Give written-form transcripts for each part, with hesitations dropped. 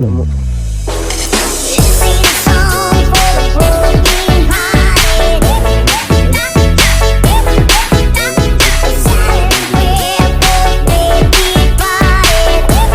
Mo. This ain't a song for the broken hearted. A silent prayer for the faith departed. I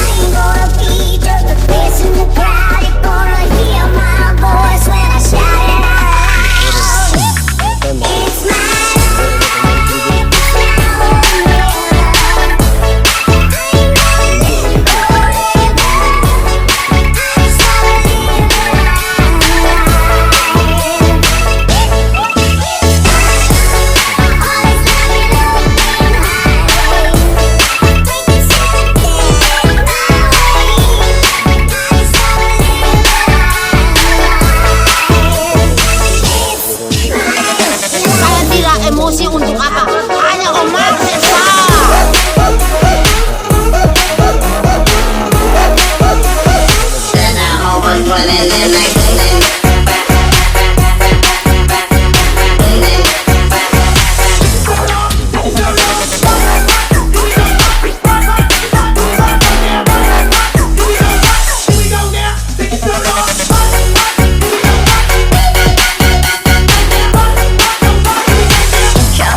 ain't gonna be just a face in the crowd. You're gonna hear my voice when I shout it out loud. It's my life, it's now or never. I ain't gonna live forever. I just wanna live alive. My heart is like an open highway. Take it 7 days my way. I just wanna live alive. It's Saya tidak emosi untuk apa? Hanya Omar Cesar.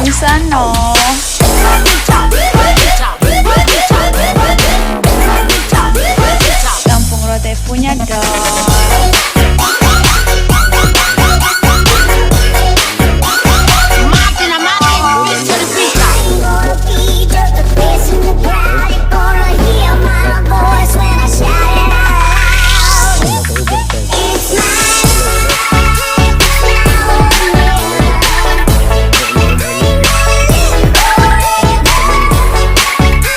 Unsa no? Kampung Rote punya dong. Mati na mati, picture picture. I ain't gonna be just a face in the crowd. You're gonna hear my voice when I shout it out loud. It's my life, it's now or never. I ain't gonna live forever. I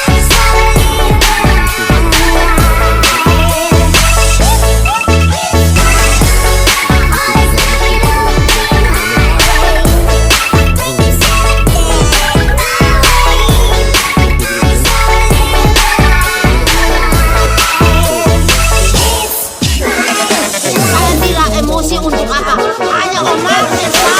just wanna live alive. My heart is like an open highway. Take it 7 days my way. I just wanna live alive. It's Saya tidak emosi untuk apa? Hanya Omar Cesar.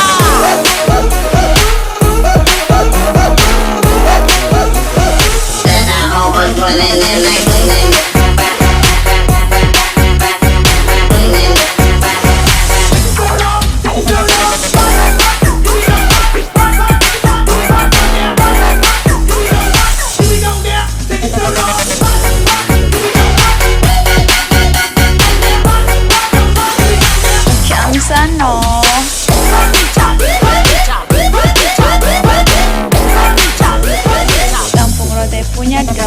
Unsa no? Kampung Rote punya dong.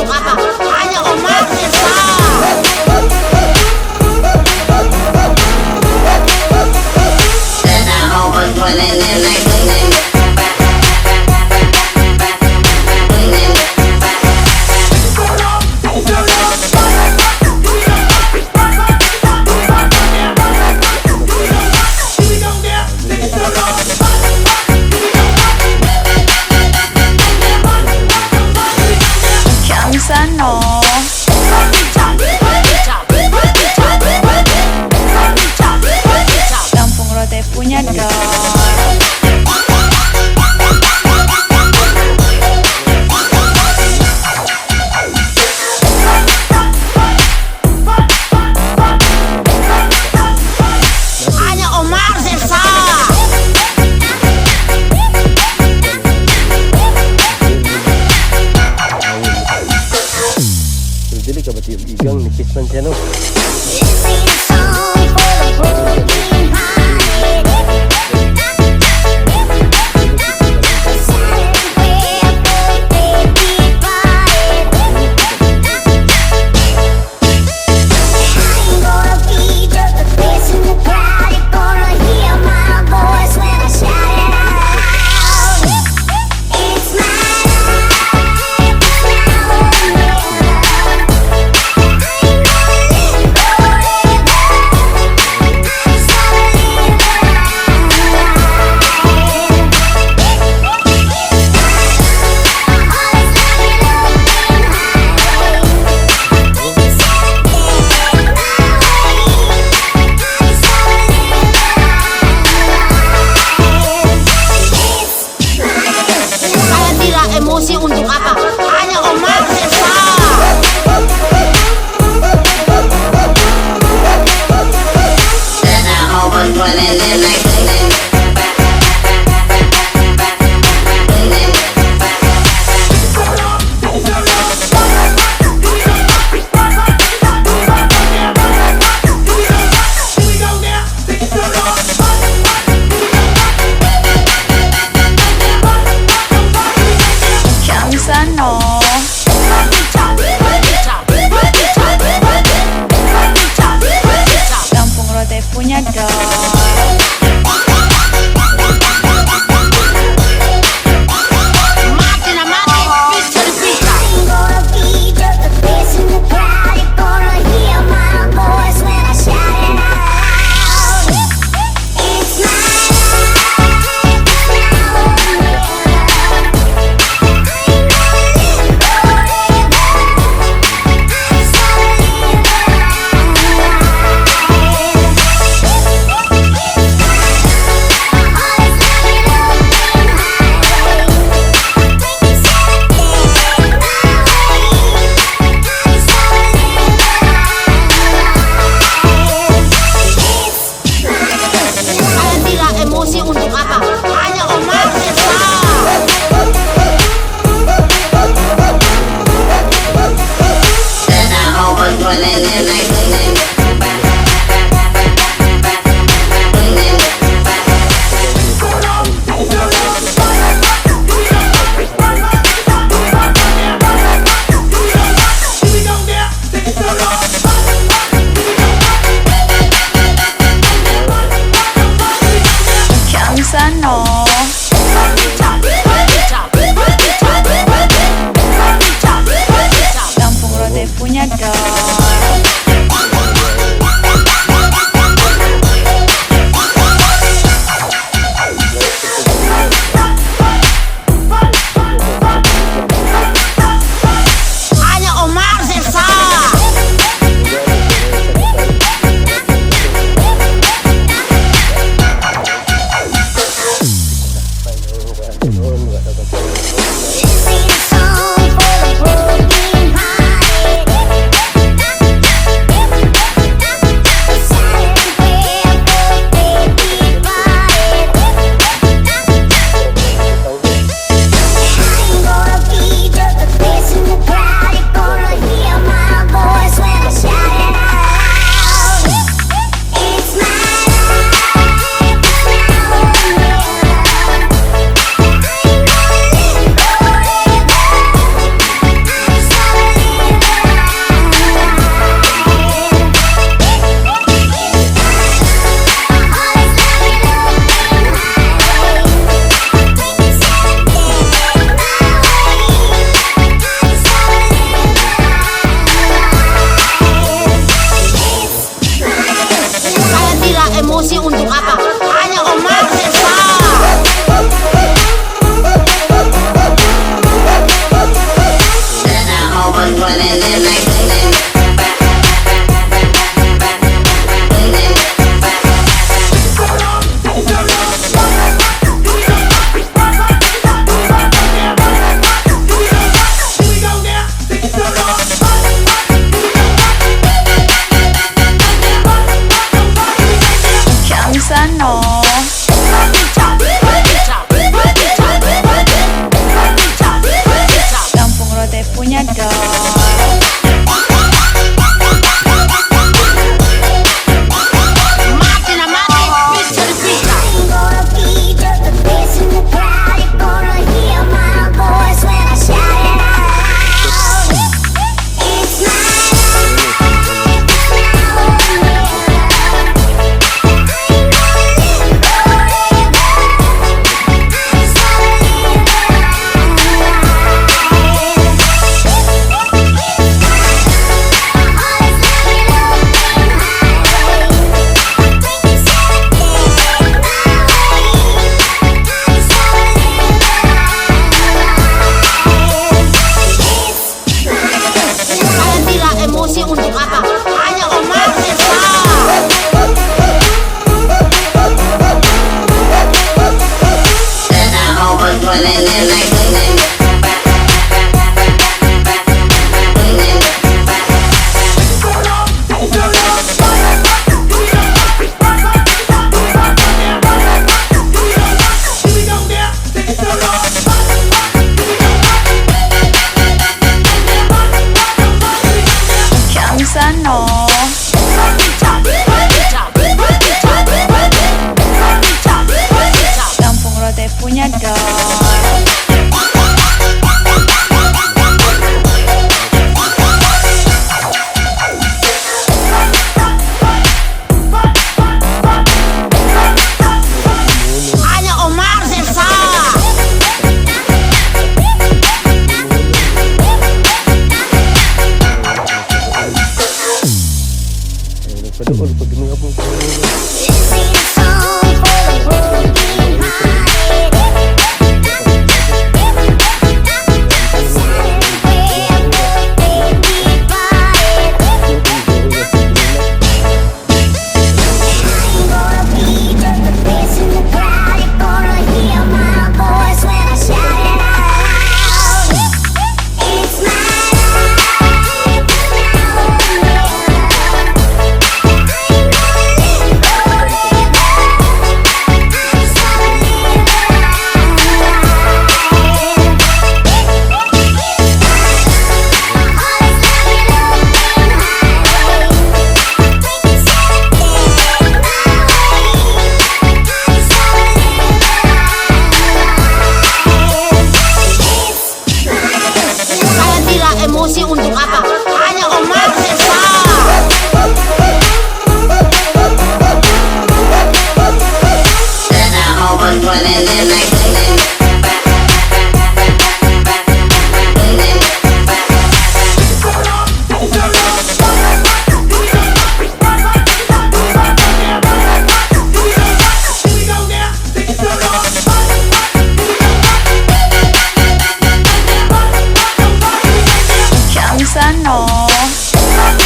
untuk apa? Hanya Omar yang salah. Kamsa no. Kampung Rote punya dong. Hanya Omar yang salah. Pero dili ka ba tiyog igang ni kiss man siya, no? This ain't a song for the broken hearted. A silent prayer for the departed. I ain't gonna be just a face in the crowd. You're gonna hear my voice when I shout it out loud. It's my life, now or never. I ain't gonna live forever. Kamsa no. Kampung Rote punya dong. Mati na mati, Mr. Pita. Ain't gonna be just a face in the crowd. You're gonna hear my voice when I shout it out loud. It's my life now or never. I ain't gonna live forever. I just wanna live my life. My heart is like an open highway. 27 my way. I just wanna live my life. It's my Saya tidak emosi untuk apa? Hanya Omar Desa. Kamsa no. Kampung Rote punya dong. Hanya Omar Desa. Ay, nagpaduol pag mga pong This ain't a song for the broken hearted. Silent prayer for the faith departed. I ain't gonna be just a face in the crowd. You're gonna hear my voice when I shout it out loud. It's my life now or never. I ain't gonna live forever. I just wanna live my life. My heart is like an open highway. 27 my way. I just wanna live my life. It's my Saya tidak emosi untuk apa? Hanya Omar Desa. Kamsa no.